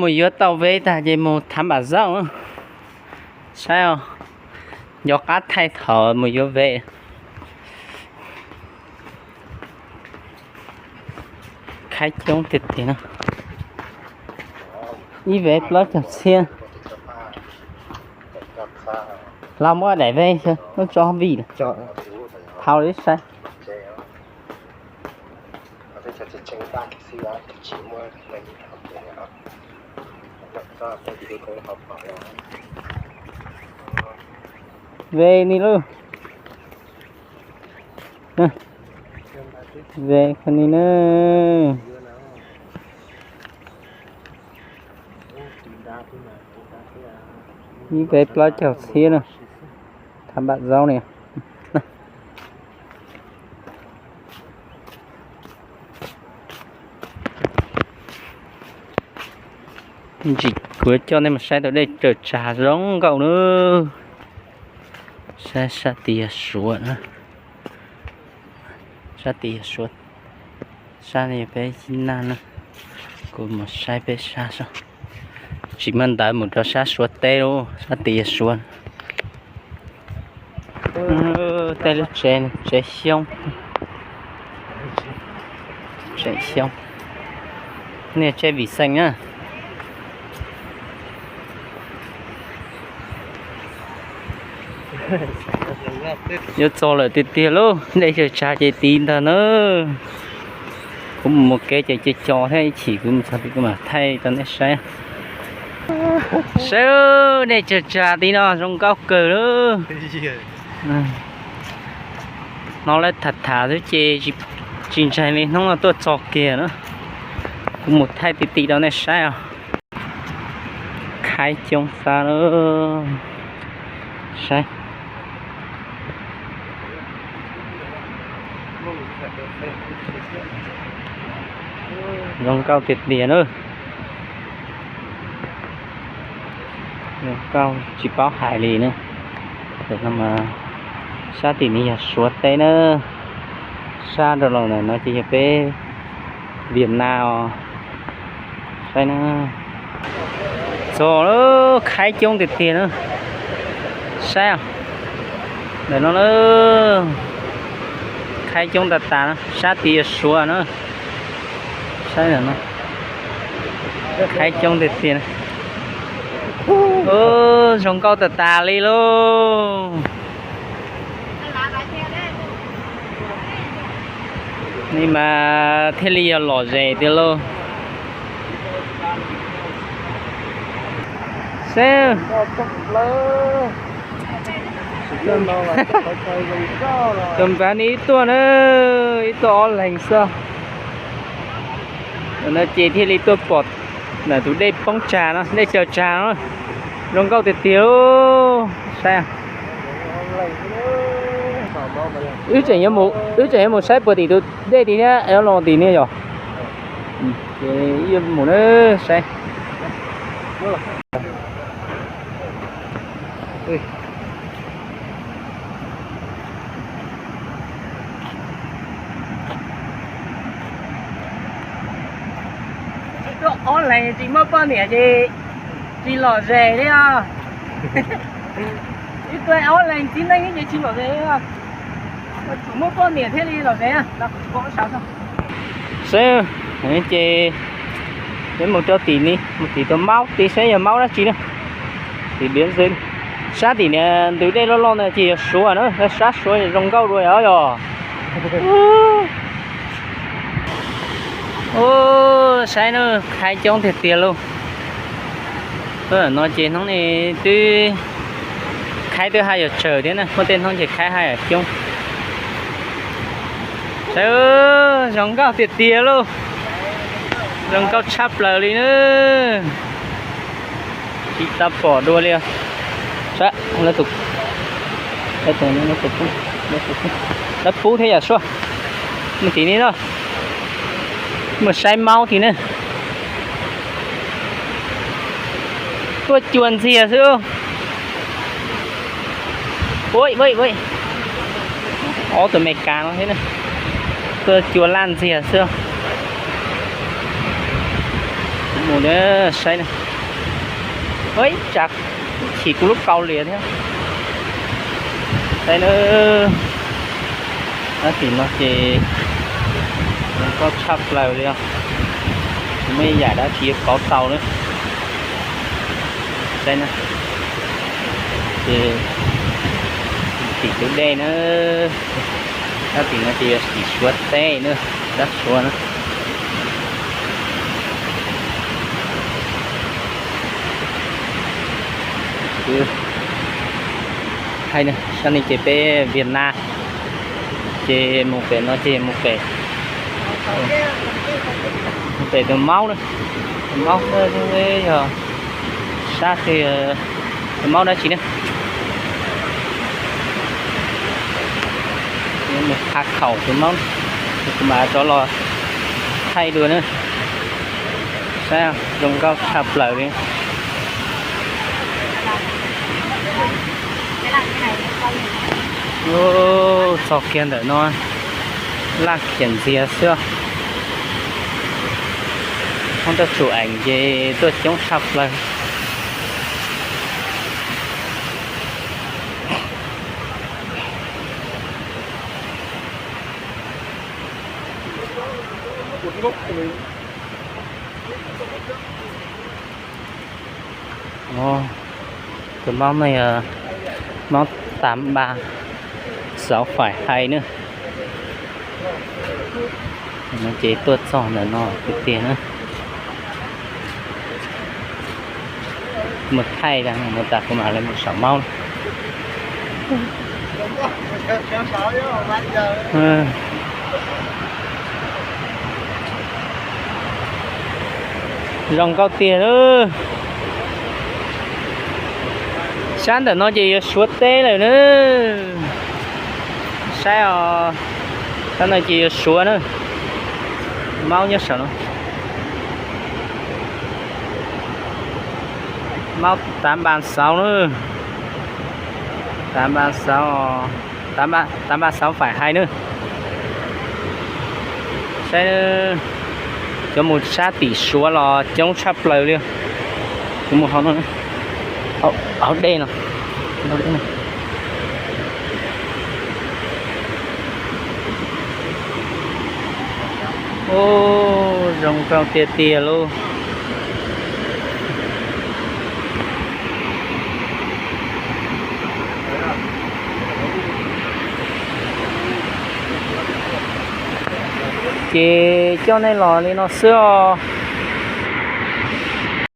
Mus yuav tau ve tag ces mus thav npam zaub. Saib os, nco qab thaij thaum mus yuav ve. Khaib coob tiag tiag no. Ib ve plaub caug txhiab. Los muab daim ve xwb, muab tso vij. Thau li saib. Ve ni lauj. Ve kho ni na. Ib ve plaub caug txhiab na. Thav npam zaub ni. Ntsis kuv coj nej mus saib tau dej tsaws tsag zoo nkauj na. Saib sab tid yog Suav na. Sab tid yog Suav, sab no yog peb Nyab Laj na. Kuv mus saib peb sab, tsis muaj ntawv mus rau sab Suav teb lauj, sab tid yog Suav. Tej lub tsev, tsev xyoob, tsev xyoob, nej tsev vim xeem na. Yuav txog lawm tiag tiag lauj, dej tsaws tsag ces tid ntag na. Kuv mus mus kev ces co co thiab, ib chim kuv mus txog tid kuv mam thaij rau nej saib. Saib, dej tsaws tsag tid no zoo nkauj kawg lauj. Hnov lawv tham tham xwb ces tsis ntseeg li, hnub no tuaj txog kiag na. Kuv mus thaij ti ti rau nej saib os. Khaib coob xav lawm. Saib, zoo nkauj tiag tiag na. Zoo nkauj tsis paub hais li na. Tam no mas sab tim no yog Suav teb na, sab rau los ntawm no ces yog peb Vietnam os. Saib na, txog lawm, khaib coob tiag tiag na. Saib os, ntawm no na, khaib coob tas tas na, sab tid yog Suav na. Saib ntawm no, khaib coob tiag tiag na. Zoo nkauj tas tas li lauj. Ni mas thiaj li yog lom zem tiag lauj. Seb, tus npawg ni ib tuaj na, ib tuaj ob leeg xwb. Ntawm no ces thiaj li tuaj pom ntawm tus dej poob tsag no, dej tsaws tsag no, zoo nkauj tiag tiag. Saib, wb tseem yuav mus saib puag tim tus dej tid thiab, los tim no yog. Ces wb yuav mus na, saib. Tuaj ob leeg tsis muaj poj niam ces tsis lom zem li os. Ib tuaj ob leeg tib neeg ces tsis lom zem li os. Tsuas muaj poj niam thiaj li lom zem. Saib, ces yuav mus rau tim ni, mus tim tus maub tid saib yog maub dab tsi na. Tim biav xwb, sab tim niag ntws dej loj loj ntawd ces yog Suav na, sab Suav zoo nkauj dua yog. Ub, saib na, khaib coob tiag tiag lauj. Tuaj no ces hnub ni twb khaib twb haj yam tsawg thiab na, muaj tej hnub ces khaib haj yam coob. Saib, zoo nkauj tiag tiag lauj, zoo nkauj tshaj plaws li na. Tsis tau pom dua li os. Saib, lawv tus, lawv tus, lawv pub thiab yam suab. Mus tim ni no, mus saib maub tim na. Tuaj cua ntxiag xwb. Ua, ua, ua, ob tug Amelikas no thiab, tuaj cua laj ntxiag xwb. Mus na, saib na. Ib tsam chim kuv lub kaus liam thiab. Saib na, tab tim no ces zoo nkauj tshaj plaws li os. Muaj ib yam dab tsi yuav kauv tau na. Saib na, ces tim tus dej na, tab tim no ces yog tim Suav teb na, dab Suav na. Hais sab no ces peb Viaj Nam, ces mus pem no ces mus pem, mus pem tus maub na, tus maub xwb, yog sab twg, tus maub dab tsi na. Mus tha khaum tus maub, kuv mam rov los thaij dua na. Saib zoo nkauj tshaj plaws li. Txog kiag ntawm no, laj khiam ntxiag xwb. Hoob tab tsum eem ces tuaj coob tshaj plaws. Tus maub no yog maub tav npas xauv faim hais na. No ces tuaj txog ntawm no tiag tiag na. Mus thaij mus tas kuv mam li mus saum maub. Zoo nkauj tiag lawm. Sab ntawm no ces yuav Suav teb lawm na. Saib os, sab no ces yuav Suav na. Maub nyob saum no. Maub tav npas xauv na. Tav npas xauv, tav npas xauv faim hais na. Saib, cov mus sab tim Suav los coob tshaj plaws li. Cov mus hauv no, hauv dej no. Ub, zoo nkauj tiag tiag lauj. Ces coj nej los li no xwb os.